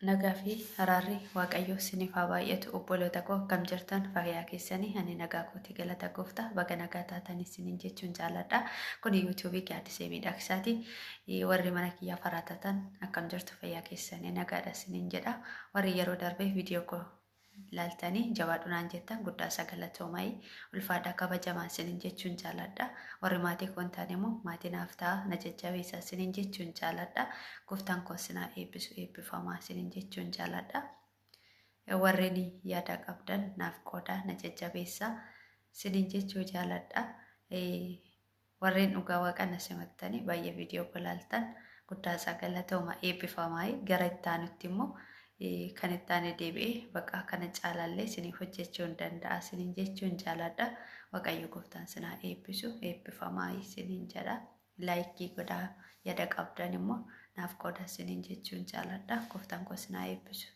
Nagaa fi araarri Waaqayyoo isiniif haa baay'atu. Obboloota koo, akkam jirtan? Fayyaa keessanii? Ani nagaa kooti, galata Gooftaa. Baga nagaa taatan isiniin jechuun jaalladha. Kun yuutuubii Gaaddisee Miidhagsaati. Warri mana kiyyaa faraatatan, akkam jirtu? Fayyaa keessanii? Nagaadha isiniin jedha. Warri yeroo darbe viidiyoo koo laaltanii jabaadhu naan jettan, guddaa isa galatoomayi, ulfaadhaa, kabajamaa isiniin jechuun jaalladha. Warri maatii koo hin taane immoo maatii naaf ta'a, na jajjabeessa isiniin jechuun jaalladha. Gooftaan koo isinaa eebbisu, eebbifamaa isiniin jechuun jaalladha. Warreen yaada qabdan naaf qoodaa, na jajjabeessa isiniin jechuu jaalladha. Warreen dhugaa Waaqa na simattanii baay'ee viidiyoo koo laaltan, guddaa isaa galatooma, eebbifamaa. Gara itti aanutti immoo kan itti aanee deebi'ee bakka kana caalallee isiniif hojjechuu hin danda'a isiniin jechuun jaaladha. Waaqayyo Gooftaan sinaa eebbisu, eebbifamaa isiniin jedha. Laayikii godhaa, yaada qabdan immoo naaf qooda isiniin jechuun jaaladha. Gooftaan koo sinaa eebbisu.